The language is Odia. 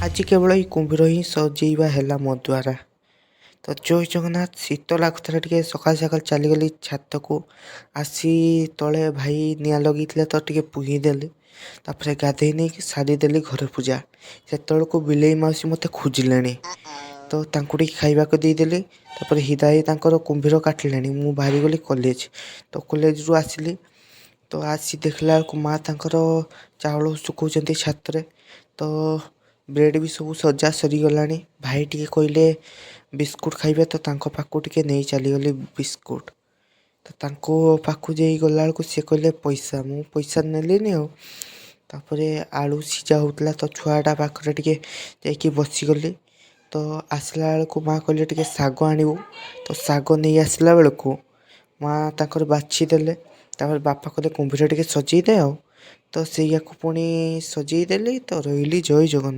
ଆଜି କେବଳ ଏଇ କୁମ୍ଭୀର ହିଁ ସଜେଇବା ହେଲା ମୋ ଦ୍ୱାରା। ତ ଜୟ ଜଗନ୍ନାଥ। ଶୀତ ଲାଗୁଥିଲା ଟିକେ, ସକାଳୁ ସକାଳୁ ଚାଲିଗଲି ଛାତକୁ। ଆସି ତଳେ ଭାଇ ନିଆଁ ଲଗେଇଥିଲା, ତ ଟିକେ ପୁହିଁ ଦେଲି। ତାପରେ ଗାଧେଇ ନେଇକି ସାରିଦେଲି ଘର ପୂଜା। ସେତେବେଳକୁ ବିଲେଇ ମାଉସୀ ମୋତେ ଖୋଜିଲେଣି, ତ ତାଙ୍କୁ ଟିକେ ଖାଇବାକୁ ଦେଇଦେଲି। ତାପରେ ହିଦାଇ ତାଙ୍କର କୁମ୍ଭୀର କାଟିଲେଣି, ମୁଁ ବାହାରିଗଲି କଲେଜ। ତ କଲେଜରୁ ଆସିଲି, ତ ଆସି ଦେଖିଲା ବେଳକୁ ମା ତାଙ୍କର ଚାଉଳ ଶୁଖାଉଛନ୍ତି ଛାତରେ। ତ ବ୍ରେଡ଼୍ ବି ସବୁ ସଜା ସରିଗଲାଣି। ଭାଇ ଟିକେ କହିଲେ ବିସ୍କୁଟ୍ ଖାଇବେ, ତ ତାଙ୍କ ପାଖକୁ ଟିକେ ନେଇ ଚାଲିଗଲି ବିସ୍କୁଟ୍। ତ ତାଙ୍କ ପାଖକୁ ଯାଇ ଗଲାବେଳକୁ ସେ କହିଲେ ପଇସା, ମୁଁ ପଇସା ନେଲିନି ଆଉ। ତାପରେ ଆଳୁ ସିଝା ହେଉଥିଲା, ତ ଛୁଆଟା ପାଖରେ ଟିକେ ଯାଇକି ବସିଗଲି। ତ ଆସିଲା ବେଳକୁ ମା କହିଲେ ଟିକେ ଶାଗ ଆଣିବୁ। ତ ଶାଗ ନେଇ ଆସିଲା ବେଳକୁ ମା ତାଙ୍କର ବାଛି ଦେଲେ। ତାପରେ ବାପା କହିଲେ କୁମ୍ଭୀର ଟିକେ ସଜେଇ ଦେ ଆଉ, ତ ସେଇଆକୁ ପୁଣି ସଜେଇ ଦେଲି। ତ ରହିଲି, ଜୟ ଜଗନ୍ନାଥ।